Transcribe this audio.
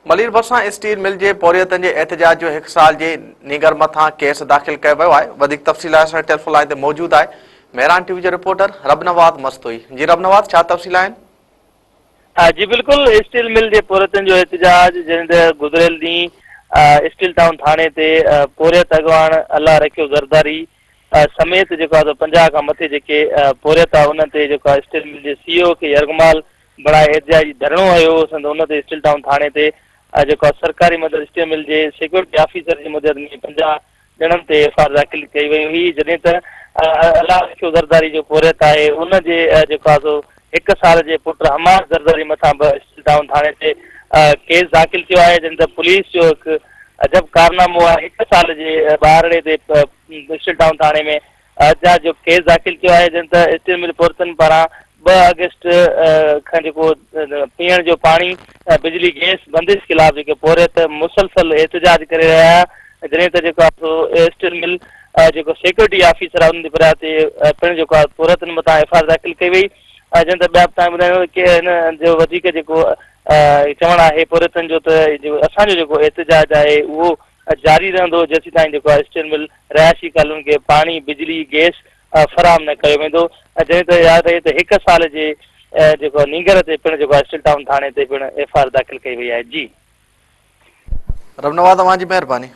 ملير ڀرسان steel mill جي پورهيتن جي احتجاج جو هڪ سال جي نينگر مٿان ڪيس داخل ڪيو ويو آهي. وڌيڪ تفصيل لاء اسان ٽيليفون لائين تي موجود آهي مهراڻ ٽي وي جو رپورٽر ربنواز مستوئي. جي ربنواز ڇا تفصيل آهن؟ جي بلڪل اسٽيل مل جي پورهيتن جو احتجاج جنهن ته گذريل ڏينهن اسٽيل ٽائون ٿاڻي تي پورهيت اڳواڻ الله رکيو زرداري سميت جيڪو آهي سو 50 کان مٿي جيڪي پورهيت آهي انهن تي جيڪو آهي اسٽيل مل جي سي او کي يرغمال بڻائي احتجاجي ڌرڻو هنيو هو سنڌ ان تي اسٽيل ٽائون ٿاڻي تي جيڪو آهي سرڪاري مدد اسٽيل مل جي سيڪيورٽي آفيسر جي مدد ۾ 50 ڄڻن تي ايف آر داخل ڪئي وئي هئي جڏهن ته الله رکيو زرداري جو پورهيت آهي ان جي جيڪو آهي سو هڪ سال جي پٽ حماد زرداري مٿان به اسٽيل ٽائون ٿاڻي تي ڪيس داخل ٿيو آهي جڏهن ته پوليس جو هڪ عجب ڪارنامو آهي هڪ سال جي ٻارڙي تي اسٽيل ٽائون ٿاڻي ۾ احتجاج جو ڪيس داخل ٿيو آهي جنهن ته اسٽيل مل پورهيتن پاران 2 آگسٽ کان جيڪو پيئڻ جو پاڻي بجلي گئس بندش خلاف جيڪي پورهيت مسلسل احتجاج ڪري رهيا آهيا جڏهن ته جيڪو آهي سو اسٽيل مل جيڪو سيڪيورٽي آفيسر آهي ان جي فرياد تي پڻ جيڪو آهي پورهيتن مٿان ايف I R داخل ڪئي وئي جنهن ته ٻيا به تائين ٻڌايو ڪي هن جو وڌيڪ جيڪو چوڻ آهي پورهيتن جو ته اسان جو جيڪو احتجاج آهي اهو جاري رهندو جيسيتائين جيڪو آهي اسٽيل مل رهائشي ڪالونين کي پاڻي، بجلي، گئس فراهم نه ڪيو ويندو جڏهن ته ياد رهي ته هڪ سال جي جيڪو نينگر تي پڻ جيڪو آهي اسٽيل ٽائون ٿاڻي تي پڻ ايف I R داخل ڪئي وئي آهي جي. ربنواز اوهان جي مهرباني.